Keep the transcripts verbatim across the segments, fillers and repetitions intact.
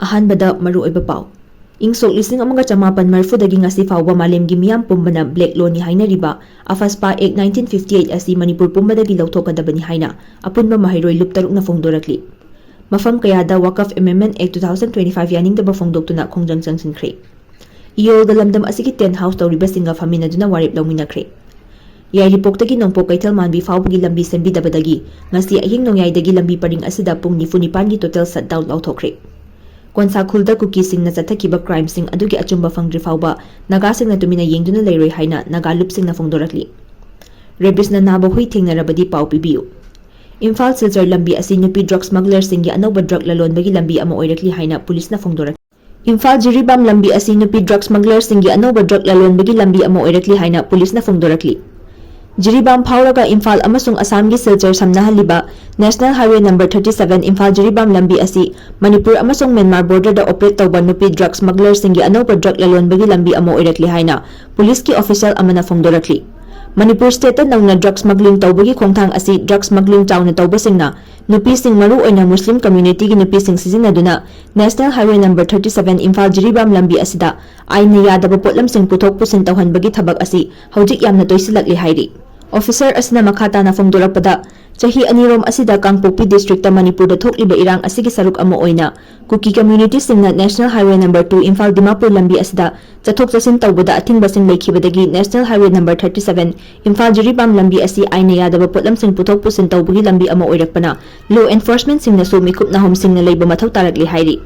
ꯑꯍꯥꯟꯕꯗ ꯃꯔꯨꯑꯣꯏꯕ ꯄꯥꯎ꯫ ꯏꯪ ꯁꯣꯛ ꯂꯤꯁꯤꯡ ꯑꯃꯒ ꯆꯃꯥꯄꯟ ꯃꯔꯤꯐꯨꯗꯒꯤ ꯉꯁꯤ ꯐꯥꯎꯕ ꯃꯥꯂꯦꯝꯒꯤ ꯃꯤꯌꯥꯝ ꯄꯨꯝꯕꯅ ꯕ꯭ꯂꯦꯛ ꯂꯣꯅꯤ ꯍꯥꯏꯅꯔꯤꯕ ꯑꯐꯁꯄꯥ ꯑꯦꯛ ꯅꯥꯏꯟꯇꯤꯟ ꯐꯤꯐꯇꯤ ꯑꯩꯠ ꯑꯁꯤ ꯃꯅꯤꯄꯨꯔ ꯄꯨꯝꯕꯗꯒꯤ ꯂꯧꯊꯣꯛꯀꯗꯕꯅꯤ ꯍꯥꯏꯅ ꯑꯄꯨꯟꯕ ꯃꯍꯩꯔꯣꯏ ꯂꯨꯞ ꯇꯔꯨꯛꯅ ꯐꯣꯡꯗꯣꯔꯛꯂꯤ꯫ ꯃꯐꯝ ꯀꯌꯥꯗ ꯋꯥꯀꯐ ꯑꯦꯃꯦꯟꯃꯦꯟ ꯑꯦꯛ ꯇꯨ ꯊꯥꯎꯖꯟ ꯇ꯭ꯋꯦꯟꯇꯤ ꯐꯥꯏꯚ ꯌꯥꯅꯤꯡꯗꯕ ꯐꯣꯡꯗꯣꯛꯇꯨꯅ ꯈꯣꯡꯖꯪ ꯆꯪꯁꯤꯟꯈ꯭ꯔꯦ꯫ ꯏꯌꯣꯜꯗ ꯂꯝꯗꯝ ꯑꯁꯤꯒꯤ tent house ꯇꯧꯔꯤꯕꯁꯤꯡꯒ ꯐꯝꯃꯤꯟꯅꯗꯨꯅ ꯋꯥꯔꯦꯞ ꯂꯧꯃꯤꯟꯅꯈ꯭ꯔꯦ꯫ ꯌꯥꯏꯔꯤꯄꯣꯛꯇꯒꯤ ꯅꯣꯡꯄꯣꯛ ꯀꯩꯊꯦꯜ ꯃꯥꯟꯕꯤ ꯐꯥꯎꯕꯒꯤ ꯂꯝꯕꯤ ꯁꯦꯝꯕꯤꯗꯕꯗꯒꯤ ꯉꯁꯤ ꯑꯍꯤꯡ ꯅꯣꯡꯌꯥꯏꯗꯒꯤ ꯂꯝꯕꯤ ꯄꯔꯤꯡ ꯑꯁꯤꯗ ꯄꯨꯡ ꯅꯤꯐꯨ ꯅꯤꯄꯥꯟꯒꯤ total shutdown ꯂꯥꯎꯊꯣꯛꯈ꯭ꯔꯦ꯫ ꯀꯣꯟꯁꯥꯈꯨꯜꯗ ꯀꯨꯀꯤꯁꯤꯡꯅ ꯆꯠꯊꯈꯤꯕ crimeꯁꯤꯡ ꯑꯗꯨꯒꯤ ꯑꯆꯨꯝꯕ ꯐꯪꯗ꯭ꯔꯤ ꯐꯥꯎꯕ ꯅꯥꯒꯥꯁꯤꯡꯅ ꯇꯨꯃꯤꯟꯅ ꯌꯦꯡꯗꯨꯅ ꯂꯩꯔꯣꯏ ꯍꯥꯏꯅ ꯅꯥꯒꯥ ꯂꯨꯞꯁꯤꯡꯅ ꯐꯣꯡꯗꯣꯔꯛꯂꯤ꯫ Rabiesꯅ ꯅꯥꯕ ꯍꯨꯏ ꯊꯦꯡꯅꯔꯕꯗꯤ ꯄꯥꯎ ꯄꯤꯕꯤꯌꯨ꯫ ꯏꯝꯐꯥꯜ ꯁꯤꯜꯆꯔ ꯂꯝꯕꯤ ꯑꯁꯤ ꯅꯨꯄꯤ drug smugglerꯁꯤꯡꯒꯤ ꯑꯅꯧꯕ drug ꯂꯂꯣꯟꯕꯒꯤ ꯂꯝꯕꯤ ꯑꯃ ꯑꯣꯏꯔꯛꯂꯤ ꯍꯥꯏꯅ ꯄꯨꯂꯤꯁꯅ ꯐꯣꯡꯗꯣꯔꯛꯂꯤ꯫ ꯏꯝꯐꯥꯜ ꯖꯤꯔꯤꯕꯥꯝ ꯂꯝꯕꯤ ꯑꯁꯤ ꯅꯨꯄꯤ drug smugglerꯁꯤꯡꯒꯤ ꯑꯅꯧꯕ drug ꯂꯂꯣꯟꯕꯒꯤ ꯂꯝꯕꯤ ꯑꯃ ꯑꯣꯏꯔꯛꯂꯤ ꯍꯥꯏꯅ ꯄꯨꯂꯤꯁꯅ ꯐꯣꯡꯗꯣꯔꯛꯂꯤ꯫ ꯖꯤꯔꯤꯕꯥꯝ ꯐꯥꯎꯔꯒ ꯏꯝꯐꯥꯜ ꯑꯃꯁꯨꯡ ꯑꯁꯥꯝꯒꯤ Silchar ꯁꯝꯅꯍꯜꯂꯤꯕ National Highway number thirty seven Imphal Jiribam ꯂꯝꯕꯤ ꯑꯁꯤ ꯃꯅꯤꯄꯨꯔ ꯑꯃꯁꯨꯡ ꯃ꯭ꯌꯥꯟꯃꯥꯔ borderꯗ operate ꯇꯧꯕ ꯅꯨꯄꯤ drug smugglerꯁꯤꯡꯒꯤ ꯑꯅꯧꯕ drug ꯂꯂꯣꯟꯕꯒꯤ ꯂꯝꯕꯤ ꯑꯃ ꯑꯣꯏꯔꯛꯂꯤ ꯍꯥꯏꯅ ꯄꯨꯂꯤꯁꯀꯤ official ꯑꯃꯅ ꯐꯣꯡꯗꯣꯔꯛꯂꯤ꯫ ꯃꯅꯤꯄꯨꯔ stateꯇ ꯅꯧꯅ drug smuggling ꯇꯧꯕꯒꯤ ꯈꯣꯡꯊꯥꯡ ꯑꯁꯤ drug smuggling ꯆꯥꯎꯅ ꯇꯧꯕꯁꯤꯡꯅ ꯅꯨꯄꯤꯁꯤꯡ, ꯃꯔꯨꯑꯣꯏꯅ ꯃꯨꯁꯂꯤꯝ communityꯒꯤ ꯅꯨꯄꯤꯁꯤꯡ ꯁꯤꯖꯤꯟꯅꯗꯨꯅ National Highway number thirty seven Imphal Jiribam ꯂꯝꯕꯤ ꯑꯁꯤꯗ ꯑꯥꯏꯟꯅ ꯌꯥꯗꯕ ꯄꯣꯠꯂꯝꯁꯤꯡ ꯄꯨꯊꯣꯛ ꯄꯨꯁꯤꯟ ꯇꯧꯍꯟꯕꯒꯤ ꯊꯕꯛ ꯑꯁꯤ ꯍꯧꯖꯤꯛ ꯌꯥꯝꯅ ꯇꯣꯏꯁꯤꯜꯂꯛꯂꯤ ꯍꯥꯏꯔꯤ꯫ Officer ꯑꯁꯤꯅ ꯃꯈꯥ ꯇꯥꯅ ꯐꯣꯡꯗꯣꯔꯛꯄꯗ, ꯆꯍꯤ ꯑꯅꯤꯔꯣꯝ ꯑꯁꯤꯗ ꯀꯥꯡꯄꯣꯛꯄꯤ districtꯇ ꯃꯅꯤꯄꯨꯔꯗ ꯊꯣꯛꯂꯤꯕ ꯏꯔꯥꯡ ꯑꯁꯤꯒꯤ ꯁꯔꯨꯛ ꯑꯃ ꯑꯣꯏꯅ ꯀꯨꯀꯤ communityꯁꯤꯡꯅ National Highway number two Imphal Dimapur ꯂꯝꯕꯤ ꯑꯁꯤꯗ ꯆꯠꯊꯣꯛ ꯆꯠꯁꯤꯟ ꯇꯧꯕꯗ ꯑꯊꯤꯡꯕꯁꯤꯡ ꯂꯩꯈꯤꯕꯗꯒꯤ National Highway number thirty seven Imphal Jiribam ꯂꯝꯕꯤ ꯑꯁꯤ ꯑꯥꯏꯟꯅ ꯌꯥꯗꯕ ꯄꯣꯠꯂꯝꯁꯤꯡ ꯄꯨꯊꯣꯛ ꯄꯨꯁꯤꯟ ꯇꯧꯕꯒꯤ ꯂꯝꯕꯤ ꯑꯃ ꯑꯣꯏꯔꯛꯄꯅ law enforcementꯁꯤꯡꯅꯁꯨ ꯃꯤꯀꯨꯞ ꯅꯥꯍꯨꯝꯁꯤꯡꯅ ꯂꯩꯕ ꯃꯊꯧ ꯇꯥꯔꯛꯂꯤ ꯍꯥꯏꯔꯤ꯫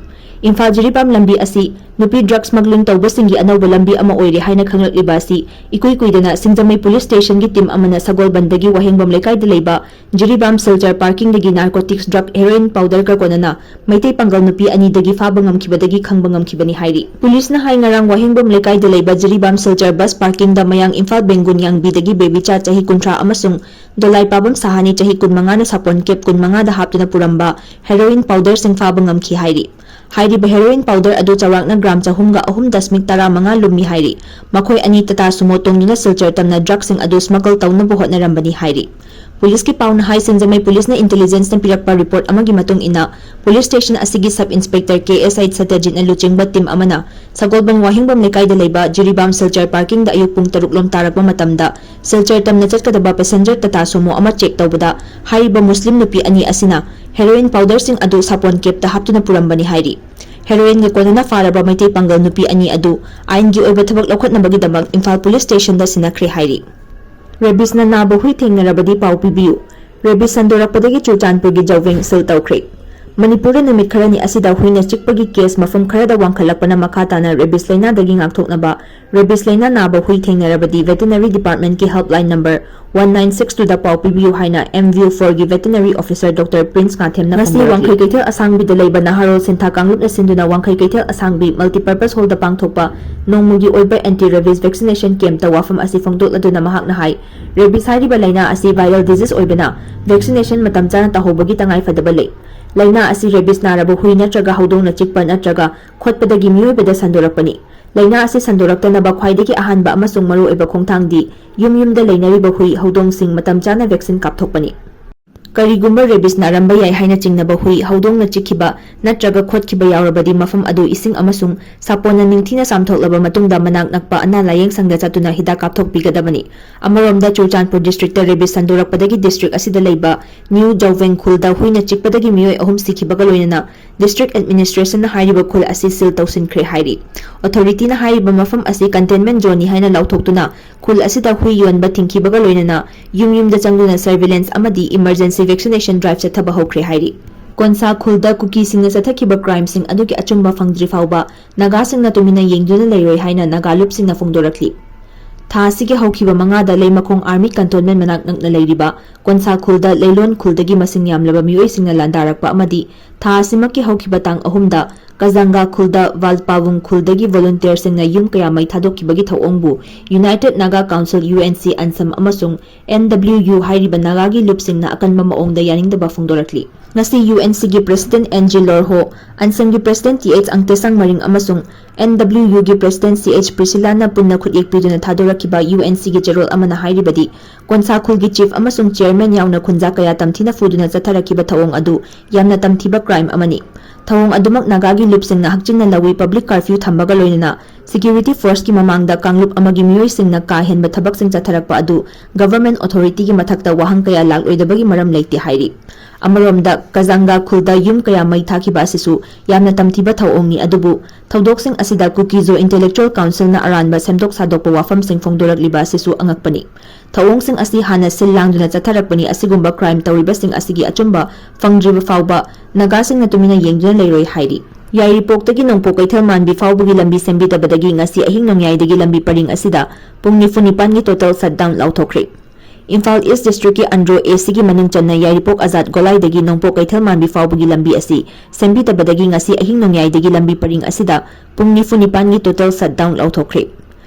ꯏꯝꯐꯥꯜ ꯖꯤꯔꯤꯕꯥꯝ ꯂꯝꯕꯤ ꯑꯁꯤ ꯅꯨꯄꯤ drug smuggling ꯇꯧꯕꯁꯤꯡꯒꯤ ꯑꯅꯧꯕ ꯂꯝꯕꯤ ꯑꯃ ꯑꯣꯏꯔꯦ ꯍꯥꯏꯅ ꯈꯪꯂꯛꯂꯤꯕ ꯑꯁꯤ ꯏꯀꯨꯏ ꯀꯨꯏꯗꯅ ꯁꯤꯡꯖꯃꯩ police stationꯒꯤ team ꯑꯃꯅ ꯁꯒꯣꯜꯕꯟꯗꯒꯤ ꯋꯥꯍꯦꯡꯕꯝ ꯂꯩꯀꯥꯏꯗ ꯂꯩꯕ Jiribam Silchar parkingꯗꯒꯤ narcotics drug heroin powderꯒ ꯀꯣꯟꯅꯅ ꯃꯩꯇꯩ ꯄꯥꯡꯒꯜ ꯅꯨꯄꯤ ꯑꯅꯤꯗꯒꯤ ꯐꯥꯕ ꯉꯝꯈꯤꯕꯗꯒꯤ ꯈꯪꯕ ꯉꯝꯈꯤꯕꯅꯤ ꯍꯥꯏꯔꯤ꯫ ꯄꯨꯂꯤꯁꯅ ꯍꯥꯏ, ꯉꯔꯥꯡ ꯋꯥꯍꯦꯡꯕꯝ ꯂꯩꯀꯥꯏꯗ ꯂꯩꯕ ꯖꯤꯔꯤꯕꯥꯝ ꯁꯤꯜꯆꯔ bus parkingꯗ ꯃꯌꯥꯡ ꯏꯝꯐꯥꯜ ꯕꯦꯡꯒꯨꯟ ꯌꯥꯡꯕꯤꯗꯒꯤ ꯕꯦꯕꯤꯆꯥ ꯆꯍꯤ ꯀꯨꯟꯊ꯭ꯔꯥ ꯑꯃꯁꯨꯡ ꯗꯣꯂꯥꯏꯄꯥꯕꯝ ꯁꯍꯥꯅꯤ ꯆꯍꯤ ꯀꯨꯟꯃꯉꯥꯅ ꯁꯥꯄꯣꯟ cab ꯀꯨꯟꯃꯉꯥꯗ ꯍꯥꯞꯇꯨꯅ ꯄꯨꯔꯝꯕ heroin powderꯁꯤꯡ ꯐꯥꯕ ꯉꯝꯈꯤ ꯍꯥꯏꯔꯤ꯫ ꯍꯥꯏꯔꯤꯕ heroin powder ꯑꯗꯨ ꯆꯥꯎꯔꯥꯛꯅ gram ꯆꯍꯨꯝꯒ ꯑꯍꯨꯝ ꯗꯁꯃꯤꯛ ꯇꯔꯥꯃꯉꯥ ꯂꯨꯝꯃꯤ ꯍꯥꯏꯔꯤ꯫ ꯃꯈꯣꯏ ꯑꯅꯤ Tata Sumo ꯇꯣꯡꯗꯨꯅ ꯁꯤꯜꯆꯔ ꯇꯝꯅ drugꯁꯤꯡ ꯑꯗꯨ smuggle ꯇꯧꯅꯕ ꯍꯣꯠꯅꯔꯝꯕꯅꯤ ꯍꯥꯏꯔꯤ꯫ ꯄꯨꯂꯤꯁꯀꯤ ꯄꯥꯎꯅ ꯍꯥꯏ, ꯁꯤꯡꯖꯃꯩ ꯄꯨꯂꯤꯁꯅ intelligence ꯅ ꯄꯤꯔꯛꯄ report ꯑꯃꯒꯤ ꯃꯇꯨꯡ ꯏꯟꯅ, ꯄꯨꯂꯤꯁ ꯁ꯭ꯇꯦꯁꯟ ꯑꯁꯤꯒꯤ sub inspector ꯀꯦ ꯑꯦꯁ ꯑꯥꯏ ꯁꯇ꯭ꯌꯖꯤꯠꯅ ꯂꯨꯆꯤꯡꯕ team ꯑꯃꯅ ꯁꯒꯣꯜꯕꯟ ꯋꯥꯍꯦꯡꯕꯝ ꯂꯩꯀꯥꯏꯗ ꯂꯩꯕ ꯖꯤꯔꯤꯕꯥꯝ ꯁꯤꯜꯆꯔ parking ꯗ ꯑꯌꯨꯛ ꯄꯨꯡ ꯇꯔꯨꯛ ꯂꯣꯝ ꯇꯥꯔꯛꯄ ꯃꯇꯝꯗ, ꯁꯤꯜꯆꯔ ꯇꯝꯅ ꯆꯠꯀꯗꯕ passenger Tata Sumo ꯑꯃ check ꯇꯧꯕꯗ, ꯍꯥꯏꯔꯤꯕ ꯃꯨꯁꯂꯤꯝ ꯅꯨꯄꯤ ꯑꯅꯤ ꯑꯁꯤꯅ heroin powder ꯁꯤꯡ ꯑꯗꯨ ꯁꯥꯄꯣꯟ cap ꯇ ꯍꯥꯞꯇꯨꯅ ꯄꯨꯔꯝꯕꯅꯤ ꯍꯥꯏꯔꯤ꯫ Heroin ꯒ ꯀꯣꯟꯅꯅ ꯐꯥꯔꯕ ꯃꯩꯇꯩ ꯄꯥꯡꯒꯜ ꯅꯨꯄꯤ ꯑꯅꯤ ꯑꯗꯨ ꯑꯥꯏꯟꯒꯤ ꯑꯣꯏꯕ ꯊꯕꯛ ꯂꯧꯈꯠꯅꯕꯒꯤꯗꯃꯛ ꯏꯝꯐꯥꯜ ꯄꯨꯂꯤꯁ ꯁ꯭ꯇꯦꯁꯟꯗ ꯁꯤꯟꯅꯈ꯭ꯔꯦ ꯍꯥꯏꯔꯤ꯫ Rabies ꯅ ꯅꯥꯕ ꯍꯨꯏ ꯊꯦꯡꯅꯔꯕꯗꯤ ꯄꯥꯎ ꯄꯤꯕꯤꯌꯨ꯫ Rabies ꯁꯟꯗꯣꯔꯛꯄꯗꯒꯤ ꯆꯨꯔꯆꯥꯟꯄꯨꯔꯒꯤ ꯖꯧꯋꯦꯡ seal ꯇꯧꯈ꯭ꯔꯦ꯫ ꯃꯅꯤꯄꯨꯔꯗ ꯅꯨꯃꯤꯠ ꯈꯔꯅꯤ ꯑꯁꯤꯗ ꯍꯨꯏꯅ ꯆꯤꯛꯄꯒꯤ case ꯃꯐꯝ ꯈꯔꯗ ꯋꯥꯡꯈꯠꯂꯛꯄꯅ ꯃꯈꯥ ꯇꯥꯅ rabies ꯂꯩꯅꯥꯗꯒꯤ ꯉꯥꯛꯊꯣꯛꯅꯕ rabies ꯂꯩꯅꯥ ꯅꯥꯕ ꯍꯨꯏ ꯊꯦꯡꯅꯔꯕꯗꯤ veterinary department ꯀꯤ helpline number one nine six two ꯗ ꯄꯥꯎ ꯄꯤꯕꯤꯌꯨ ꯍꯥꯏꯅ M V U four ꯒꯤ veterinary officer Doctor Prince ꯉꯥꯊꯦꯝꯅ ꯉꯁꯤ ꯐꯣꯡꯗꯣꯔꯛꯂꯤ꯫ ꯋꯥꯡꯈꯩ ꯀꯩꯊꯦꯜ ꯑꯁꯥꯡꯕꯤꯗ ꯂꯩꯕ ꯅꯍꯥꯔꯣꯜ ꯁꯤꯟꯊꯥ ꯀꯥꯡꯂꯨꯞꯅ ꯁꯤꯟꯗꯨꯅ ꯋꯥꯡꯈꯩ ꯀꯩꯊꯦꯜ ꯑꯁꯥꯡꯕꯤ multipurpose hall ꯗ ꯄꯥꯡꯊꯣꯛꯄ ꯅꯣꯡꯃꯒꯤ ꯑꯣꯏꯕ anti rabies vaccination camp ꯇ ꯋꯥꯐꯝ ꯑꯁꯤ ꯐꯣꯡꯗꯣꯛꯂꯗꯨꯅ ꯃꯍꯥꯛꯅ ꯍꯥꯏ, rabies ꯍꯥꯏꯔꯤꯕ ꯂꯥꯏꯅꯥ ꯑꯁꯤ viral disease ꯑꯣꯏꯕꯅ vaccination ꯃꯇꯝ ꯆꯥꯅ ꯇꯧꯍꯧꯕꯒꯤ ꯇꯉꯥꯏꯐꯗꯕ ꯂꯩ꯫ ꯂꯥꯏꯅꯥ ꯑꯁꯤ rabies ꯅꯥꯔꯕ ꯍꯨꯏ ꯅꯠꯇ꯭ꯔꯒ ꯍꯧꯗꯣꯡꯅ ꯆꯤꯛꯄ ꯅꯠꯇ꯭ꯔꯒ ꯈꯣꯠꯄꯗꯒꯤ ꯃꯤꯑꯣꯏꯕꯗ ꯁꯟꯗꯣꯔꯛꯄꯅꯤ꯫ ꯂꯥꯏꯅꯥ ꯑꯁꯤ ꯁꯟꯗꯣꯔꯛꯇꯅꯕ ꯈ꯭ꯋꯥꯏꯗꯒꯤ ꯑꯍꯥꯟꯕ ꯑꯃꯁꯨꯡ ꯃꯔꯨꯑꯣꯏꯕ ꯈꯣꯡꯊꯥꯡꯗꯤ ꯌꯨꯝ ꯌꯨꯝꯗ ꯂꯩꯅꯔꯤꯕ ꯍꯨꯏ, ꯍꯧꯗꯣꯡꯁꯤꯡ ꯃꯇꯝ ꯆꯥꯅ vaccine ꯀꯥꯞꯊꯣꯛꯄꯅꯤ꯫ ꯀꯔꯤꯒꯨꯝꯕ rabies ꯅꯥꯔꯝꯕ ꯌꯥꯏ ꯍꯥꯏꯅ ꯆꯤꯡꯅꯕ ꯍꯨꯏ, ꯍꯧꯗꯣꯡꯅ ꯆꯤꯛꯈꯤꯕ ꯅꯠꯇ꯭ꯔꯒ ꯈꯣꯠꯈꯤꯕ ꯌꯥꯎꯔꯕꯗꯤ ꯃꯐꯝ ꯑꯗꯨ ꯏꯁꯤꯡ ꯑꯃꯁꯨꯡ ꯁꯥꯄꯣꯟꯅ ꯅꯤꯡꯊꯤꯅ ꯆꯥꯝꯊꯣꯛꯂꯕ ꯃꯇꯨꯡꯗ ꯃꯅꯥꯛ ꯅꯛꯄ ꯑꯅꯥ ꯂꯥꯌꯦꯡ ꯁꯪꯗ ꯆꯠꯇꯨꯅ ꯍꯤꯗꯥꯛ ꯀꯥꯞꯊꯣꯛꯄꯤꯒꯗꯕꯅꯤ꯫ ꯑꯃꯔꯣꯝꯗ ꯆꯨꯔꯆꯥꯟꯄꯨꯔ district ꯇ rabies ꯁꯟꯗꯣꯔꯛꯄꯗꯒꯤ district ꯑꯁꯤꯗ ꯂꯩꯕ ꯅ꯭ꯌꯨ ꯖꯧꯋꯦꯡ ꯈꯨꯜꯗ ꯍꯨꯏꯅ ꯆꯤꯛꯄꯗꯒꯤ ꯃꯤꯑꯣꯏ ꯑꯍꯨꯝ ꯁꯤꯈꯤꯕꯒ ꯂꯣꯏꯅꯅ district administration ꯅ ꯍꯥꯏꯔꯤꯕ ꯈꯨꯜ ꯑꯁꯤ seal ꯇꯧꯁꯤꯟꯈ꯭ꯔꯦ ꯍꯥꯏꯔꯤ꯫ Authority ꯅ ꯍꯥꯏꯔꯤꯕ ꯃꯐꯝ ꯑꯁꯤ containment zone ꯅꯤ ꯍꯥꯏꯅ ꯂꯥꯎꯊꯣꯛꯇꯨꯅ ꯈꯨꯜ ꯑꯁꯤꯗ ꯍꯨꯏ ꯌꯣꯟꯕ ꯊꯤꯡꯈꯤꯕꯒ ꯂꯣꯏꯅꯅ ꯌꯨꯝ ꯌꯨꯝꯗ ꯆꯪꯗꯨꯅ surveillance ꯑꯃꯗꯤ emergency vaccination drive ꯆꯠꯊꯕ ꯍꯧꯈ꯭ꯔꯦ ꯍꯥꯏꯔꯤ꯫ ꯀꯣꯟꯁꯥ ꯈꯨꯜꯗ ꯀꯨꯀꯤꯁꯤꯡꯅ ꯆꯠꯊꯈꯤꯕ crime ꯁꯤꯡ ꯑꯗꯨꯒꯤ ꯑꯆꯨꯝꯕ ꯐꯪꯗ꯭ꯔꯤ ꯐꯥꯎꯕ ꯅꯥꯒꯥꯁꯤꯡꯅ ꯇꯨꯃꯤꯟꯅ ꯌꯦꯡꯗꯨꯅ ꯂꯩꯔꯣꯏ ꯍꯥꯏꯅ ꯅꯥꯒꯥ ꯂꯨꯞꯁꯤꯡꯅ ꯐꯣꯡꯗꯣꯔꯛꯂꯤ꯫ ꯊꯥ ꯑꯁꯤꯒꯤ ꯍꯧꯈꯤꯕ ꯃꯉꯥꯗ ꯂꯩꯃꯈꯣꯡ army cantonment ꯃꯅꯥꯛ ꯅꯛꯅ ꯂꯩꯔꯤꯕ ꯀꯣꯟꯁꯥ ꯈꯨꯜꯗ ꯂꯩꯂꯣꯟ ꯈꯨꯜꯗꯒꯤ ꯃꯁꯤꯡ ꯌꯥꯝꯂꯕ ꯃꯤꯑꯣꯏꯁꯤꯡꯅ ꯂꯥꯟꯗꯥꯔꯛꯄ ꯑꯃꯗꯤ ꯊꯥ ꯑꯁꯤꯃꯛꯀꯤ ꯍꯧꯈꯤꯕ ꯇꯥꯡ ꯑꯍꯨꯝꯗ ꯀꯖꯥꯡꯒꯥ ꯈꯨꯜꯗ ꯋꯥꯜꯄꯥꯋꯨꯡ ꯈꯨꯜꯗꯒꯤ volunteer ꯁꯤꯡꯅ ꯌꯨꯝ ꯀꯌꯥ ꯃꯩ ꯊꯥꯗꯣꯛꯈꯤꯕꯒꯤ ꯊꯧꯑꯣꯡꯕꯨ United Naga Council, U N C, ꯑꯟꯁꯝ ꯑꯃꯁꯨꯡ N W U ꯍꯥꯏꯔꯤꯕ ꯅꯥꯒꯥꯒꯤ ꯂꯨꯞꯁꯤꯡꯅ ꯑꯀꯟꯕ ꯃꯑꯣꯡꯗ ꯌꯥꯅꯤꯡꯗꯕ ꯐꯣꯡꯗꯣꯔꯛꯂꯤ꯫ ꯉꯁꯤ UNCꯒꯤ President N G Lorho, UNSAMꯒꯤ President Th Angtesang Maring ꯑꯃꯁꯨꯡ NWUꯒꯤ President Ch Priscillana ꯄꯨꯟꯅ ꯈꯨꯠꯌꯦꯛ ꯄꯤꯗꯨꯅ ꯊꯥꯗꯣꯔꯛꯈꯤꯕ UNCꯒꯤ ꯆꯦꯔꯣꯜ ꯑꯃꯅ ꯍꯥꯏꯔꯤꯕꯗꯤ, ꯀꯣꯟꯁꯥ ꯈꯨꯜꯒꯤ Chief ꯑꯃꯁꯨꯡ Chairman ꯌꯥꯎꯅ ꯈꯨꯟꯖꯥ ꯀꯌꯥ ꯇꯝꯊꯤꯅ ꯐꯨꯗꯨꯅ ꯆꯠꯊꯔꯛꯈꯤꯕ ꯊꯧꯑꯣꯡ ꯑꯗꯨ ꯌꯥꯝꯅ ꯇꯝꯊꯤꯕ crime ꯑꯃꯅꯤ꯫ ꯊꯧꯑꯣꯡ ꯑꯗꯨꯃꯛ ꯅꯥꯒꯥꯒꯤ ꯂꯨꯞꯁꯤꯡꯅ ꯍꯛꯆꯤꯟꯅ ꯂꯧꯏ꯫ Public curfew ꯊꯝꯕꯒ ꯂꯣꯏꯅꯅ security forceꯀꯤ ꯃꯃꯥꯡꯗ ꯀꯥꯡꯂꯨꯞ ꯑꯃꯒꯤ ꯃꯤꯑꯣꯏꯁꯤꯡꯅ ꯀꯥ ꯍꯦꯟꯕ ꯊꯕꯛꯁꯤꯡ ꯆꯠꯊꯔꯛꯄ ꯑꯗꯨ government authorityꯒꯤ ꯃꯊꯛꯇ ꯋꯥꯍꯪ ꯀꯌꯥ ꯂꯥꯛꯂꯣꯏꯗꯕꯒꯤ ꯃꯔꯝ ꯂꯩꯇꯦ ꯍꯥꯏꯔꯤ꯫ ꯑꯃꯔꯣꯝꯗ, ꯀꯖꯥꯡꯒꯥ ꯈꯨꯜꯗ ꯌꯨꯝ ꯀꯌꯥ ꯃꯩ ꯊꯥꯈꯤꯕ ꯑꯁꯤꯁꯨ ꯌꯥꯝꯅ ꯇꯝꯊꯤꯕ ꯊꯧꯑꯣꯡꯅꯤ꯫ ꯑꯗꯨꯕꯨ ꯊꯧꯗꯣꯛꯁꯤꯡ ꯑꯁꯤꯗ Kuki-Zo Intellectual Councilꯅ ꯑꯔꯥꯟꯕ ꯁꯦꯝꯗꯣꯛ ꯁꯥꯗꯣꯛꯄ ꯋꯥꯐꯝꯁꯤꯡ ꯐꯣꯡꯗꯣꯔꯛꯂꯤꯕ ꯑꯁꯤꯁꯨ ꯑꯉꯛꯄꯅꯤ꯫ ꯊꯧꯑꯣꯡꯁꯤꯡ ꯑꯁꯤ ꯍꯥꯟꯅ ꯁꯤꯜ ꯂꯥꯡꯗꯨꯅ ꯆꯠꯊꯔꯛꯄꯅꯤ꯫ ꯑꯁꯤꯒꯨꯝꯕ crime ꯇꯧꯔꯤꯕꯁꯤꯡ ꯑꯁꯤꯒꯤ ꯑꯆꯨꯝꯕ ꯐꯪꯗ꯭ꯔꯤꯕ ꯐꯥꯎꯕ ꯅꯥꯒꯥꯁꯤꯡꯅ ꯇꯨꯃꯤꯟꯅ ꯌꯦꯡꯗꯨꯅ ꯂꯩꯔꯣꯏ ꯍꯥꯏꯔꯤ꯫ ꯌꯥꯏꯔꯤꯄꯣꯛꯇꯒꯤ ꯅꯣꯡꯄꯣꯛ ꯀꯩꯊꯦꯜ ꯃꯥꯟꯕꯤ ꯐꯥꯎꯕꯒꯤ ꯂꯝꯕꯤ ꯁꯦꯝꯕꯤꯗꯕꯗꯒꯤ ꯉꯁꯤ ꯑꯍꯤꯡ ꯅꯣꯡꯌꯥꯏꯗꯒꯤ ꯂꯝꯕꯤ ꯄꯔꯤꯡ ꯑꯁꯤꯗ ꯄꯨꯡ ꯅꯤꯐꯨ ꯅꯤꯄꯥꯟꯒꯤ total shutdown ꯂꯥꯎꯊꯣꯛꯈ꯭ꯔꯦ꯫ Imphal East Districtꯀꯤ Andro ACꯒꯤ ꯃꯅꯨꯡ ꯆꯟꯅ ꯌꯥꯏꯔꯤꯄꯣꯛ ꯑꯖꯥꯗ ꯒꯣꯂꯥꯏꯗꯒꯤ ꯅꯣꯡꯄꯣꯛ ꯀꯩꯊꯦꯜ ꯃꯥꯟꯕꯤ ꯐꯥꯎꯕꯒꯤ ꯂꯝꯕꯤ ꯑꯁꯤ ꯁꯦꯝꯕꯤꯗꯕꯗꯒꯤ ꯉꯁꯤ ꯑꯍꯤꯡ ꯅꯣꯡꯌꯥꯏꯗꯒꯤ ꯂꯝꯕꯤ ꯄꯔꯤꯡ ꯑꯁꯤꯗ ꯄꯨꯡ ꯅꯤꯐꯨ ꯅꯤꯄꯥꯟꯒꯤ total shutdown ꯂꯥꯎꯊꯣꯛꯈ꯭ꯔꯦ꯫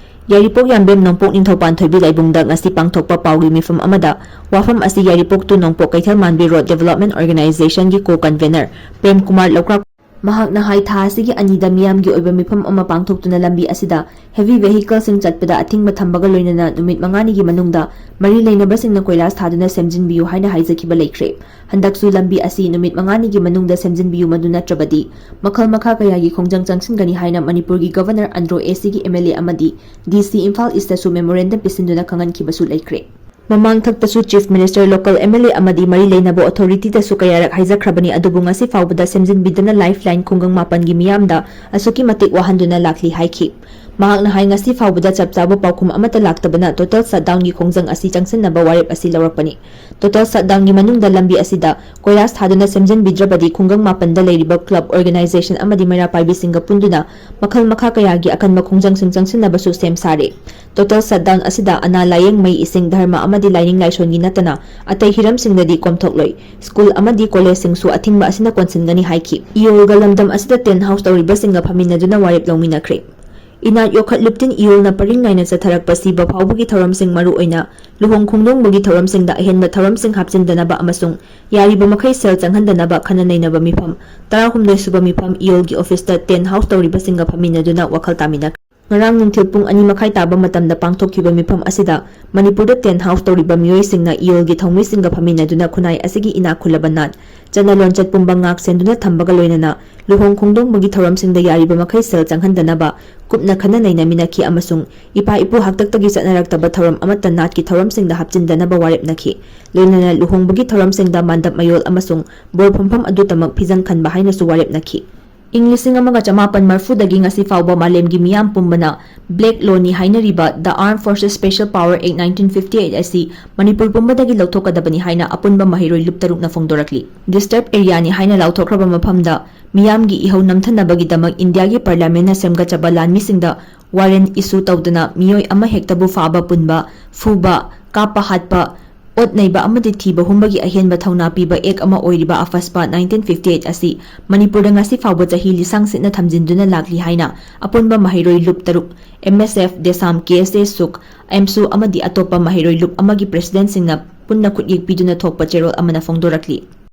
ꯌꯥꯏꯔꯤꯄꯣꯛ ꯌꯥꯝꯕꯦꯝ ꯅꯣꯡꯄꯣꯛ ꯅꯤꯡꯊꯧ ꯄꯥꯟꯊꯣꯏꯕꯤ ꯂꯥꯏꯕꯨꯡꯗ ꯉꯁꯤ ꯄꯥꯡꯊꯣꯛꯄ ꯄꯥꯎꯒꯤ ꯃꯤꯐꯝ ꯑꯃꯗ ꯋꯥꯐꯝ ꯑꯁꯤ ꯌꯥꯏꯔꯤꯄꯣꯛ to ꯅꯣꯡꯄꯣꯛ ꯀꯩꯊꯦꯜ ꯃꯥꯟꯕꯤ Road Development Organizationꯒꯤ co-convenor Prem Kumar ꯂꯧꯀ꯭ꯔꯥꯛ ꯃꯍꯥꯛꯅ ꯍꯥꯏ, ꯊꯥ ꯑꯁꯤꯒꯤ ꯑꯅꯤꯗ ꯃꯤꯌꯥꯝꯒꯤ ꯑꯣꯏꯕ ꯃꯤꯐꯝ ꯑꯃ ꯄꯥꯡꯊꯣꯛꯇꯨꯅ ꯂꯝꯕꯤ ꯑꯁꯤꯗ heavy vehicleꯁꯤꯡ ꯆꯠꯄꯗ ꯑꯊꯤꯡꯕ ꯊꯝꯕꯒ ꯂꯣꯏꯅꯅ ꯅꯨꯃꯤꯠ ꯃꯉꯥꯅꯤꯒꯤ ꯃꯅꯨꯡꯗ ꯃꯔꯤ ꯂꯩꯅꯕꯁꯤꯡꯅ ꯀꯣꯏꯂꯥꯁ ꯊꯥꯗꯨꯅ ꯁꯦꯝꯖꯤꯟꯕꯤꯌꯨ ꯍꯥꯏꯅ ꯍꯥꯏꯖꯈꯤꯕ ꯂꯩꯈ꯭ꯔꯦ꯫ ꯍꯟꯗꯛꯁꯨ ꯂꯝꯕꯤ ꯑꯁꯤ ꯅꯨꯃꯤꯠ ꯃꯉꯥꯅꯤꯒꯤ ꯃꯅꯨꯡꯗ ꯁꯦꯝꯖꯤꯟꯕꯤꯌꯨ, ꯃꯗꯨ ꯅꯠꯇ꯭ꯔꯕꯗꯤ ꯃꯈꯜ ꯃꯈꯥ ꯀꯌꯥꯒꯤ ꯈꯣꯡꯖꯪ ꯆꯪꯁꯤꯟꯒꯅꯤ ꯍꯥꯏꯅ ꯃꯅꯤꯄꯨꯔꯒꯤ Governor ꯑꯟꯗ꯭ꯔꯣ ACꯒꯤ MLA ꯑꯃꯗꯤ DC ꯏꯝꯐꯥꯜ Eastꯇꯁꯨ memorandum ꯄꯤꯁꯤꯟꯗꯨꯅ ꯈꯪꯍꯟꯈꯤꯕꯁꯨ ꯂꯩꯈ꯭ꯔꯦ꯫ ꯃꯃꯥꯡꯊꯛꯇꯁꯨ Chief Minister, local MLA ꯑꯃꯗꯤ ꯃꯔꯤ ꯂꯩꯅꯕ authorityꯗꯁꯨ ꯀꯌꯥꯔꯛ ꯍꯥꯏꯖꯈ꯭ꯔꯕꯅꯤ, ꯑꯗꯨꯕꯨ ꯉꯁꯤ ꯐꯥꯎꯕꯗ ꯁꯦꯝꯖꯤꯟꯕꯤꯗꯅ Lifeline ꯈꯨꯡꯒꯪ ꯃꯥꯄꯟꯒꯤ ꯃꯤꯌꯥꯝꯗ ꯑꯁꯨꯛꯀꯤ ꯃꯇꯤꯛ ꯋꯥꯍꯟꯗꯨꯅ ꯂꯥꯛꯂꯤ ꯍꯥꯏꯈꯤ꯫ ꯃꯍꯥꯛꯅ ꯍꯥꯏ, ꯉꯁꯤ ꯐꯥꯎꯕꯗ ꯆꯞ ꯆꯥꯕ ꯄꯥꯎꯈꯨꯝ ꯑꯃꯠꯇ ꯂꯥꯛꯇꯕꯅ total shutdownꯒꯤ ꯈꯣꯡꯖꯪ ꯑꯁꯤ ꯆꯪꯁꯤꯟꯅꯕ ꯋꯥꯔꯦꯞ ꯑꯁꯤ ꯂꯧꯔꯛꯄꯅꯤ꯫ Total shutdownꯒꯤ ꯃꯅꯨꯡꯗ ꯂꯝꯕꯤ ꯑꯁꯤꯗ ꯀꯣꯏꯂꯥꯁ ꯊꯥꯗꯨꯅ ꯁꯦꯝꯖꯤꯟꯕꯤꯗ꯭ꯔꯕꯗꯤ ꯈꯨꯡꯒꯪ ꯃꯥꯄꯟꯗ ꯂꯩꯔꯤꯕ club, organization ꯑꯃꯗꯤ ꯃꯩꯔꯥ ꯄꯥꯏꯕꯤꯁꯤꯡꯒ ꯄꯨꯟꯗꯨꯅ ꯃꯈꯜ ꯃꯈꯥ ꯀꯌꯥꯒꯤ ꯑꯀꯟꯕ ꯈꯣꯡꯖꯪꯁꯤꯡ ꯆꯪꯁꯤꯟꯅꯕꯁꯨ ꯁꯦꯝ ꯁꯥꯔꯦ꯫ Total shutdown ꯑꯁꯤꯗ ꯑꯅꯥ ꯂꯥꯌꯦꯡ, ꯃꯩ, ꯏꯁꯤꯡ, ꯙꯔꯃ ꯑꯃꯗꯤ ꯂꯥꯏꯅꯤꯡ ꯂꯥꯏꯁꯣꯟꯒꯤ ꯅꯠꯇꯅ ꯑꯇꯩ ꯍꯤꯔꯝꯁꯤꯡꯗꯗꯤ ꯀꯣꯝꯊꯣꯛꯂꯣꯏ꯫ School ꯑꯃꯗꯤ collegeꯁꯤꯡꯁꯨ ꯑꯊꯤꯡꯕ ꯑꯁꯤꯅ ꯀꯣꯟꯁꯤꯟꯒꯅꯤ ꯍꯥꯏꯈꯤ꯫ ꯏꯌꯣꯜꯒ ꯂꯝꯗꯝ ꯑꯁꯤꯗ tent house ꯇꯧꯔꯤꯕꯁꯤꯡꯒ ꯐꯝꯃꯤꯟꯅꯗꯨꯅ ꯋꯥꯔꯦꯞ ꯂꯧꯃꯤꯟꯅꯈ꯭ꯔꯦ꯫ ꯏꯅꯥꯠ ꯌꯣꯛꯈꯠ ꯂꯨꯞꯇꯤꯟ ꯏꯌꯣꯜꯅ ꯄꯔꯤꯡ ꯅꯥꯏꯅ ꯆꯠꯊꯔꯛꯄ ꯁꯤꯕ ꯐꯥꯎꯕꯒꯤ ꯊꯧꯔꯝꯁꯤꯡ, ꯃꯔꯨꯑꯣꯏꯅ ꯂꯨꯍꯣꯡ ꯈꯣꯡꯗꯣꯡꯕꯒꯤ ꯊꯧꯔꯝꯁꯤꯡꯗ ꯑꯍꯦꯟꯕ ꯊꯧꯔꯝꯁꯤꯡ ꯍꯥꯞꯆꯤꯟꯗꯅꯕ ꯑꯃꯁꯨꯡ ꯌꯥꯔꯤꯕ ꯃꯈꯩ ꯁꯦꯜ ꯆꯪꯍꯟꯗꯅꯕ ꯈꯟꯅ ꯅꯩꯅꯕ ꯃꯤꯐꯝ, ꯇꯔꯥꯍꯨꯝꯗꯣꯏ ꯁꯨꯕ ꯃꯤꯐꯝ ꯏꯌꯣꯜꯒꯤ ꯑꯣꯐꯤꯁꯇ ꯇꯦꯟ ꯍꯥꯎꯁ ꯇꯧꯔꯤꯕꯁꯤꯡꯒ ꯐꯝꯃꯤꯟꯅꯗꯨꯅ ꯋꯥꯈꯜ ꯇꯥꯃꯤꯟꯅꯈ꯭ꯔꯦ꯫ ꯉꯔꯥꯡ ꯅꯨꯡꯊꯤꯜ ꯄꯨꯡ ꯑꯅꯤ ꯃꯈꯥꯏ ꯇꯥꯕ ꯃꯇꯝꯗ ꯄꯥꯡꯊꯣꯛꯈꯤꯕ ꯃꯤꯐꯝ ꯑꯁꯤꯗ ꯃꯅꯤꯄꯨꯔꯗ ꯇꯦꯟ ꯍꯥꯎꯁ ꯇꯧꯔꯤꯕ ꯃꯤꯑꯣꯏꯁꯤꯡꯅ ꯏꯌꯣꯜꯒꯤ ꯊꯧꯃꯤꯁꯤꯡꯒ ꯐꯝꯃꯤꯟꯅꯗꯨꯅ ꯈꯨꯟꯅꯥꯏ ꯑꯁꯤꯒꯤ ꯏꯅꯥꯛ ꯈꯨꯜꯂꯕ ꯅꯥꯠ, ꯆꯠꯅ ꯂꯣꯟꯆꯠ ꯄꯨꯝꯕ ꯉꯥꯛ ꯁꯦꯟꯗꯨꯅ ꯊꯝꯕꯒ ꯂꯣꯏꯅꯅ ꯂꯨꯍꯣꯡ ꯈꯣꯡꯗꯣꯡꯕꯒꯤ ꯊꯧꯔꯝꯁꯤꯡꯗ ꯌꯥꯔꯤꯕ ꯃꯈꯩ ꯁꯦꯜ ꯆꯪꯍꯟꯗꯅꯕ ꯀꯨꯞꯅ ꯈꯟꯅ ꯅꯩꯅꯃꯤꯟꯅꯈꯤ ꯑꯃꯁꯨꯡ ꯏꯄꯥ ꯏꯄꯨ ꯍꯥꯛꯇꯛꯇꯒꯤ ꯆꯠꯅꯔꯛꯇꯕ ꯊꯧꯔꯝ ꯑꯃꯠꯇ ꯅꯥꯠꯀꯤ ꯊꯧꯔꯝꯁꯤꯡꯗ ꯍꯥꯞꯆꯤꯟꯗꯅꯕ ꯋꯥꯔꯦꯞꯅꯈꯤ꯫ ꯂꯣꯏꯅꯅ ꯂꯨꯍꯣꯡꯕꯒꯤ ꯊꯧꯔꯝꯁꯤꯡꯗ ꯃꯥꯟꯗꯞ ꯃꯌꯣꯜ ꯑꯃꯁꯨꯡ ꯕꯣꯔ ꯐꯝꯐꯝ ꯑꯗꯨꯇꯃꯛ ꯐꯤꯖꯪ ꯈꯟꯕ ꯍꯥꯏꯅꯁꯨ ꯋꯥꯔꯦꯞꯅꯈꯤ꯫ ꯏꯪ ꯂꯤꯁꯤꯡ ꯑꯃꯒ ꯆꯃꯥꯄꯟ ꯃꯔꯤꯐꯨꯗꯒꯤ ꯉꯁꯤ ꯐꯥꯎꯕ ꯃꯥꯂꯦꯝꯒꯤ ꯃꯤꯌꯥꯝ ꯄꯨꯝꯕꯅ Black Lawꯅꯤ ꯍꯥꯏꯅꯔꯤꯕ The Armed Forces Special Power Act nineteen fifty eight ꯑꯁꯤ ꯃꯅꯤꯄꯨꯔ ꯄꯨꯝꯕꯗꯒꯤ ꯂꯧꯊꯣꯛꯀꯗꯕꯅꯤ ꯍꯥꯏꯅ ꯑꯄꯨꯟꯕ ꯃꯍꯩꯔꯣꯏ ꯂꯨꯞ ꯇꯔꯨꯛꯅ ꯐꯣꯡꯗꯣꯔꯛꯂꯤ꯫ Disturbed areaꯅꯤ ꯍꯥꯏꯅ ꯂꯥꯎꯊꯣꯛꯈ꯭ꯔꯕ ꯃꯐꯝꯗ ꯃꯤꯌꯥꯝꯒꯤ ꯏꯍꯧ ꯅꯝꯊꯅꯕꯒꯤꯗꯃꯛ ꯏꯟꯗꯤꯌꯥꯒꯤ ꯄꯥꯔꯂꯤꯌꯥꯃꯦꯟꯅ ꯁꯦꯝꯒꯠꯆꯕ ꯂꯥꯟꯃꯤꯁꯤꯡꯗ ꯋꯥꯔꯦꯟ ꯏꯁꯨ ꯇꯧꯗꯅ ꯃꯤꯑꯣꯏ ꯑꯃꯍꯦꯛꯇꯕꯨ ꯐꯥꯕ ꯄꯨꯟꯕ, ꯐꯨꯕ, ꯀꯥꯞꯄ ꯍꯥꯠꯄ, ꯑꯣꯠ ꯅꯩꯕ ꯑꯃꯗꯤ ꯊꯤꯕ ꯍꯨꯝꯕꯒꯤ ꯑꯍꯦꯟꯕ ꯊꯧꯅꯥ ꯄꯤꯕ ꯑꯦꯛ ꯑꯃ ꯑꯣꯏꯔꯤꯕ ꯑꯐꯁꯄꯥ nineteen fifty eight ꯑꯁꯤ ꯃꯅꯤꯄꯨꯔꯗ ꯉꯁꯤ ꯐꯥꯎꯕ ꯆꯍꯤ ꯂꯤꯁꯥꯡ ꯁꯤꯠꯅ ꯊꯝꯖꯤꯟꯗꯨꯅ ꯂꯥꯛꯂꯤ ꯍꯥꯏꯅ ꯑꯄꯨꯟꯕ ꯃꯍꯩꯔꯣꯏ ꯂꯨꯞ ꯇꯔꯨꯛ, M S F, DESAM, K S A, ꯁꯨꯛ, ꯑꯦꯝꯁꯨ ꯑꯃꯗꯤ ꯑꯇꯣꯞꯄ ꯃꯍꯩꯔꯣꯏ ꯂꯨꯞ ꯑꯃꯒꯤ ꯄ꯭ꯔꯦꯁꯤꯗꯦꯟꯠꯁꯤꯡꯅ ꯄꯨꯟꯅ ꯈꯨꯠꯌꯦꯛ ꯄꯤꯗꯨꯅ ꯊꯣꯛꯄ ꯆꯦꯔꯣꯜ ꯑꯃꯅ ꯐꯣꯡꯗꯣꯔꯛꯂꯤ꯫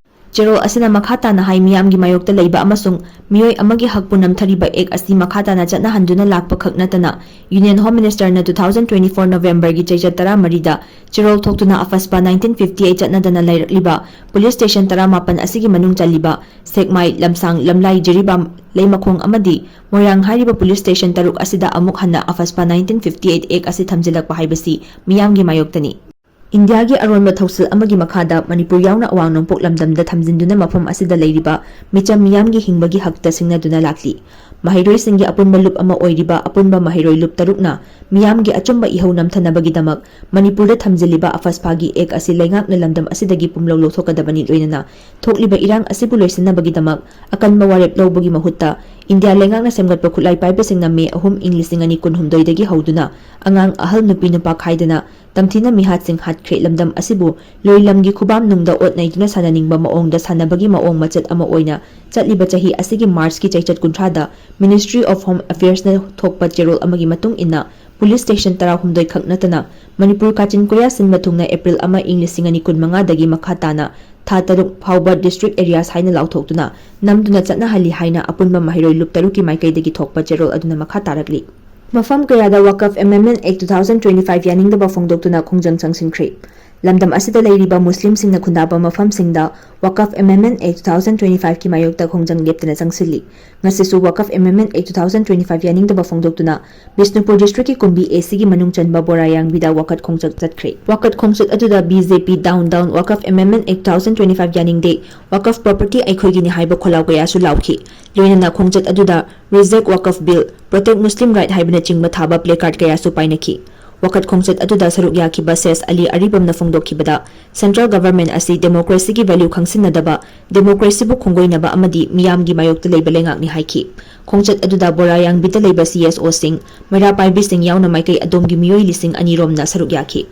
ꯆꯦꯔꯣꯜ ꯑꯁꯤꯅ ꯃꯈꯥ ꯇꯥꯅ ꯍꯥꯏ, ꯃꯤꯌꯥꯝꯒꯤ ꯃꯥꯌꯣꯛꯇ ꯂꯩꯕ ꯑꯃꯁꯨꯡ ꯃꯤꯑꯣꯏ ꯑꯃꯒꯤ ꯍꯛꯄꯨ ꯅꯝꯊꯔꯤꯕ ꯑꯦꯛ ꯑꯁꯤ ꯃꯈꯥ ꯇꯥꯅ ꯆꯠꯅꯍꯟꯗꯨꯅ ꯂꯥꯛꯄ ꯈꯛ ꯅꯠꯇꯅ, Union Home Ministerꯅ two thousand twenty four Novemberꯒꯤ ꯆꯩꯆꯠ ꯇꯔꯥꯃꯔꯤꯗ ꯆꯦꯔꯣꯜ ꯊꯣꯛꯇꯨꯅ ꯑꯐꯁꯄꯥ nineteen fifty eight ꯆꯠꯅꯗꯅ ꯂꯩꯔꯛꯂꯤꯕ ꯄꯨꯂꯤꯁ ꯁ꯭ꯇꯦꯁꯟ ꯇꯔꯥꯃꯥꯄꯟ ꯑꯁꯤꯒꯤ ꯃꯅꯨꯡ ꯆꯜꯂꯤꯕ ꯁꯦꯛꯃꯥꯏ, ꯂꯝꯁꯥꯡ, ꯂꯝꯂꯥꯏ, ꯖꯤꯔꯤꯕꯥꯝ, ꯂꯩꯃꯈꯣꯡ ꯑꯃꯗꯤ ꯃꯣꯏꯔꯥꯡ ꯍꯥꯏꯔꯤꯕ ꯄꯨꯂꯤꯁ ꯁ꯭ꯇꯦꯁꯟ ꯇꯔꯨꯛ ꯑꯁꯤꯗ ꯑꯃꯨꯛ ꯍꯟꯅ ꯑꯐꯁꯄꯥ nineteen fifty eight ꯑꯦꯛ ꯑꯁꯤ ꯊꯝꯖꯤꯜꯂꯛꯄ ꯍꯥꯏꯕꯁꯤ ꯃꯤꯌꯥꯝꯒꯤ ꯃꯥꯌꯣꯛꯇꯅꯤ꯫ ꯏꯟꯗꯤꯌꯥꯒꯤ ꯑꯔꯣꯟꯕ ꯊꯧꯁꯤꯜ ꯑꯃꯒꯤ ꯃꯈꯥꯗ ꯃꯅꯤꯄꯨꯔ ꯌꯥꯎꯅ ꯑꯋꯥꯡ ꯅꯣꯡꯄꯣꯛ ꯂꯝꯗꯝꯗ ꯊꯝꯖꯤꯟꯗꯨꯅ ꯃꯐꯝ ꯑꯁꯤꯗ ꯂꯩꯔꯤꯕ ꯃꯤꯆꯝ ꯃꯤꯌꯥꯝꯒꯤ ꯍꯤꯡꯕꯒꯤ ꯍꯛꯇ ꯁꯤꯡꯅꯗꯨꯅ ꯂꯥꯛꯂꯤ꯫ ꯃꯍꯩꯔꯣꯏꯁꯤꯡꯒꯤ ꯑꯄꯨꯟꯕ ꯂꯨꯞ ꯑꯃ ꯑꯣꯏꯔꯤꯕ ꯑꯄꯨꯟꯕ ꯃꯍꯩꯔꯣꯏ ꯂꯨꯞ ꯇꯔꯨꯛꯅ ꯃꯤꯌꯥꯝꯒꯤ ꯑꯆꯨꯝꯕ ꯏꯍꯧ ꯅꯝꯊꯅꯕꯒꯤꯗꯃꯛ ꯃꯅꯤꯄꯨꯔꯗ ꯊꯝꯖꯤꯜꯂꯤꯕ ꯑꯐꯁꯄꯥꯒꯤ ꯑꯦꯛ ꯑꯁꯤ ꯂꯩꯉꯥꯛꯅ ꯂꯝꯗꯝ ꯑꯁꯤꯗꯒꯤ ꯄꯨꯝꯂꯧ ꯂꯧꯊꯣꯛꯀꯗꯕꯅꯤ, ꯂꯣꯏꯅꯅ ꯊꯣꯛꯂꯤꯕ ꯏꯔꯥꯡ ꯑꯁꯤꯕꯨ ꯂꯣꯏꯁꯤꯟꯅꯕꯒꯤꯗꯃꯛ ꯑꯀꯟꯕ ꯋꯥꯔꯦꯞ ꯂꯧꯕꯒꯤ ꯃꯍꯨꯠꯇ ꯏꯟꯗꯤꯌꯥ ꯂꯩꯉꯥꯛꯅ ꯁꯦꯝꯒꯠꯄ ꯈꯨꯠꯂꯥꯏ ꯄꯥꯏꯕꯁꯤꯡꯅ ꯃꯦ ꯑꯍꯨꯝ ꯏꯪ ꯂꯤꯁꯤꯡ ꯑꯅꯤ ꯀꯨꯟꯍꯨꯝꯗꯣꯏꯗꯒꯤ ꯍꯧꯗꯨꯅ ꯑꯉꯥꯡ ꯑꯍꯜ ꯅꯨꯄꯤ ꯅꯨꯄꯥ ꯈꯥꯏꯗꯅ ꯇꯝꯊꯤꯅ ꯃꯤꯍꯥꯠꯁꯤꯡ ꯍꯥꯠꯈ꯭ꯔꯦ꯫ ꯂꯝꯗꯝ ꯑꯁꯤꯕꯨ ꯂꯣꯏꯂꯝꯒꯤ ꯈꯨꯕꯥꯝ ꯅꯨꯡꯗ ꯑꯣꯠ ꯅꯩꯗꯨꯅ ꯁꯥꯟꯅꯅꯤꯡꯕ ꯃꯑꯣꯡꯗ ꯁꯥꯟꯅꯕꯒꯤ ꯃꯑꯣꯡ ꯃꯆꯠ ꯑꯃ ꯑꯣꯏꯅ ꯆꯠꯂꯤꯕ ꯆꯍꯤ ꯑꯁꯤꯒꯤ ꯃꯥꯔꯆꯀꯤ ꯆꯩꯆꯠ ꯀꯨꯟꯊ꯭ꯔꯥꯗ Ministry of Home Affairsꯅ ꯊꯣꯛꯄ ꯆꯦꯔꯣꯜ ꯑꯃꯒꯤ ꯃꯇꯨꯡ ꯏꯟꯅ police station ꯇꯔꯥꯍꯨꯝꯗꯣꯏ ꯈꯛ ꯅꯠꯇꯅ ꯃꯅꯤꯄꯨꯔ ꯀꯥꯆꯤꯟ ꯀꯣꯌꯥ ꯁꯤꯟꯕ ꯊꯨꯡꯅ ꯑꯦꯄ꯭ꯔꯤꯜ ꯑꯃ ꯏꯪ ꯂꯤꯁꯤꯡ ꯑꯅꯤ ꯀꯨꯟꯃꯉꯥꯗꯒꯤ ꯃꯈꯥ ꯇꯥꯅ ꯊꯥ ꯇꯔꯨꯛ ꯐꯥꯎꯕ district areas ꯍꯥꯏꯅ ꯂꯥꯎꯊꯣꯛꯇꯨꯅ ꯅꯝꯗꯨꯅ ꯆꯠꯅꯍꯜꯂꯤ ꯍꯥꯏꯅ ꯑꯄꯨꯟꯕ ꯃꯍꯩꯔꯣꯏ ꯂꯨꯞ ꯇꯔꯨꯛꯀꯤ ꯃꯥꯏꯀꯩꯗꯒꯤ ꯊꯣꯛꯄ ꯆꯦꯔꯣꯜ ꯑꯗꯨꯅ ꯃꯈꯥ ꯇꯥꯔꯛꯂꯤ꯫ ꯃꯐꯝ ꯀꯌꯥꯗ Waqf Amendment Act two thousand twenty five ꯌꯥꯅꯤꯡꯗꯕ ꯐꯣꯡꯗꯣꯛꯇꯨꯅ ꯈꯣꯡꯖꯪ ꯆꯪꯁꯤꯟꯈ꯭ꯔꯦ꯫ ꯂꯝꯗꯝ ꯑꯁꯤꯗ ꯂꯩꯔꯤꯕ ꯃꯨꯁꯂꯤꯝꯁꯤꯡꯅ ꯈꯨꯟꯗꯥꯕ ꯃꯐꯝꯁꯤꯡꯗ Waqf Amendment Act two thousand twenty fiveꯀꯤ ꯃꯥꯌꯣꯛꯇ ꯈꯣꯡꯖꯪ ꯂꯦꯞꯇꯅ ꯆꯪꯁꯤꯜꯂꯤ꯫ ꯉꯁꯤꯁꯨ Waqf Amendment Act two thousand twenty five ꯌꯥꯅꯤꯡꯗꯕ ꯐꯣꯡꯗꯣꯛꯇꯨꯅ ꯕꯤꯁꯅꯨꯄꯨꯔ districtꯀꯤ ꯀꯨꯝꯕꯤ ACꯒꯤ ꯃꯅꯨꯡ ꯆꯟꯕ ꯕꯣꯔꯥꯌꯥꯡꯕꯤꯗ ꯋꯥꯀꯠ ꯈꯣꯡꯆꯠ ꯆꯠꯈ꯭ꯔꯦ꯫ ꯋꯥꯀꯠ ꯈꯣꯡꯆꯠ ꯑꯗꯨꯗ BJP Down Down, Waqf Amendment Act two thousand twenty five ꯌꯥꯅꯤꯡꯗꯦ, Waqf property ꯑꯩꯈꯣꯏꯒꯤꯅꯤ ꯍꯥꯏꯕ ꯈꯣꯜꯂꯥꯎ ꯀꯌꯥꯁꯨ ꯂꯥꯎꯈꯤ꯫ ꯂꯣꯏꯅꯅ ꯈꯣꯡꯆꯠ ꯑꯗꯨꯗ Reject Waqf Bill, Protect Muslim Right ꯍꯥꯏꯕꯅꯆꯤꯡꯕ ꯊꯥꯕ placard ꯀꯌꯥꯁꯨ ꯄꯥꯏꯅꯈꯤ꯫ ꯋꯥꯀꯠ ꯈꯣꯡꯆꯠ ꯑꯗꯨꯗ ꯁꯔꯨꯛ ꯌꯥꯈꯤꯕ ꯁꯦꯁ ꯑꯂꯤ ꯑꯔꯤꯕꯝꯅ ꯐꯣꯡꯗꯣꯛꯈꯤꯕꯗ, Central Government ꯑꯁꯤ democracyꯒꯤ value ꯈꯪꯁꯤꯟꯅꯗꯕ, democracyꯕꯨ ꯈꯣꯡꯒꯣꯏꯅꯕ ꯑꯃꯗꯤ ꯃꯤꯌꯥꯝꯒꯤ ꯃꯥꯌꯣꯛꯇ ꯂꯩꯕ ꯂꯩꯉꯥꯛꯅꯤ ꯍꯥꯏꯈꯤ꯫ ꯈꯣꯡꯆꯠ ꯑꯗꯨꯗ ꯕꯣꯔꯥꯌꯥꯡꯕꯤꯗ ꯂꯩꯕ CSOꯁꯤꯡ, ꯃꯩꯔꯥ ꯄꯥꯏꯕꯤꯁꯤꯡ ꯌꯥꯎꯅ ꯃꯥꯏꯀꯩ ꯑꯗꯣꯝꯒꯤ ꯃꯤꯑꯣꯏ ꯂꯤꯁꯤꯡ ꯑꯅꯤ ꯔꯣꯝꯅ ꯁꯔꯨꯛ ꯌꯥꯈꯤ꯫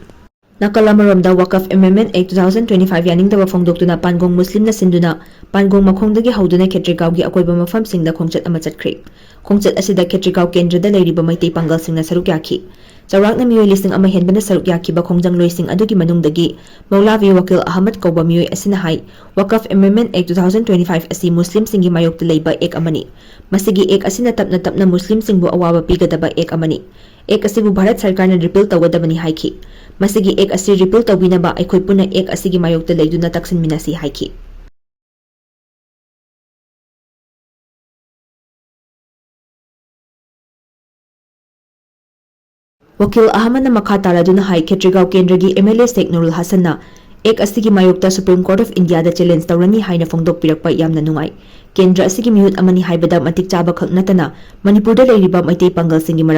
ꯅꯥꯀꯜ ꯑꯃꯔꯣꯝꯗ, Waqf Amendment Act two thousand twenty five ꯌꯥꯅꯤꯡꯗꯕ ꯐꯣꯡꯗꯣꯛꯇꯨꯅ ꯄꯥꯟꯒꯣꯡ ꯃꯨꯁꯂꯤꯝꯅ ꯁꯤꯟꯗꯨꯅ ꯄꯥꯟꯒꯣꯡ ꯃꯈꯣꯡꯗꯒꯤ ꯍꯧꯗꯨꯅ ꯈꯦꯇ꯭ꯔꯤꯒꯥꯎꯒꯤ ꯑꯀꯣꯏꯕ ꯃꯐꯝꯁꯤꯡꯗ ꯈꯣꯡꯆꯠ ꯑꯃ ꯆꯠꯈ꯭ꯔꯦ꯫ ꯈꯣꯡꯆꯠ ꯑꯁꯤꯗ ꯈꯦꯇ꯭ꯔꯤꯒꯥꯎ ꯀꯦꯟꯗ꯭ꯔꯗ ꯂꯩꯔꯤꯕ ꯃꯩꯇꯩ ꯄꯥꯡꯒꯜꯁꯤꯡꯅ ꯁꯔꯨꯛ ꯌꯥꯈꯤ꯫ ꯆꯥꯎꯔꯥꯛꯅ ꯃꯤꯑꯣꯏ ꯂꯤꯁꯤꯡ ꯑꯃ ꯍꯦꯟꯕꯅ ꯁꯔꯨꯛ ꯌꯥꯈꯤꯕ ꯈꯣꯡꯖꯪꯂꯣꯏꯁꯤꯡ ꯑꯗꯨꯒꯤ ꯃꯅꯨꯡꯗꯒꯤ ꯃꯧꯂꯥꯚꯤ ꯋꯥꯀꯤꯜ ꯑꯍꯃꯗ ꯀꯧꯕ ꯃꯤꯑꯣꯏ ꯑꯁꯤꯅ ꯍꯥꯏ, Waqf Amendment Act two thousand twenty five ꯑꯁꯤ ꯃꯨꯁꯂꯤꯝꯁꯤꯡꯒꯤ ꯃꯥꯌꯣꯛꯇ ꯂꯩꯕ Act ꯑꯃꯅꯤ꯫ ꯃꯁꯤꯒꯤ Act ꯑꯁꯤꯅ ꯇꯞꯅ ꯇꯞꯅ ꯃꯨꯁꯂꯤꯝꯁꯤꯡꯕꯨ ꯑꯋꯥꯕ ꯄꯤꯒꯗꯕ Act ꯑꯃꯅꯤ꯫ Act ꯑꯁꯤꯕꯨ ꯚꯥꯔꯠ ꯁꯔꯀꯥꯔꯅ repeal ꯇꯧꯒꯗꯕꯅꯤ ꯍꯥꯏꯈꯤ꯫ ꯃꯁꯤꯒꯤ Act ꯑꯁꯤ repeal ꯇꯧꯕꯤꯅꯕ ꯑꯩꯈꯣꯏ ꯄꯨꯟꯅ Act ꯑꯁꯤꯒꯤ ꯃꯥꯌꯣꯛꯇ ꯂꯩꯗꯨꯅ ꯇꯛꯁꯤꯟꯃꯤꯟꯅꯁꯤ ꯍꯥꯏꯈꯤ꯫ ꯋꯥꯀꯤꯜ ꯑꯍꯃꯗꯅ ꯃꯈꯥ ꯇꯥꯔꯗꯨꯅ ꯍꯥꯏ, ꯈꯦꯇ꯭ꯔꯤꯒꯥꯎ ꯀꯦꯟꯗ꯭ꯔꯒꯤ MLA ꯁꯦꯈ ꯅꯨꯔꯨꯜ ꯍꯁꯟꯅ Act ꯑꯁꯤꯒꯤ ꯃꯥꯌꯣꯛꯇ Supreme Court of Indiaꯗ challenge ꯇꯧꯔꯅꯤ ꯍꯥꯏꯅ ꯐꯣꯡꯗꯣꯛꯄꯤꯔꯛꯄ ꯌꯥꯝꯅ ꯅꯨꯡꯉꯥꯏ꯫ ꯀꯦꯟꯗ꯭ꯔ ꯑꯁꯤꯒꯤ ꯃꯤꯍꯨꯠ ꯑꯃꯅꯤ ꯍꯥꯏꯕꯗ ꯃꯇꯤꯛ ꯆꯥꯕ ꯈꯛ ꯅꯠꯇꯅ ꯃꯅꯤꯄꯨꯔꯗ ꯂꯩꯔꯤꯕ ꯃꯩꯇꯩ ꯄꯥꯡꯒꯜꯁꯤꯡꯒꯤ ꯃꯔꯛ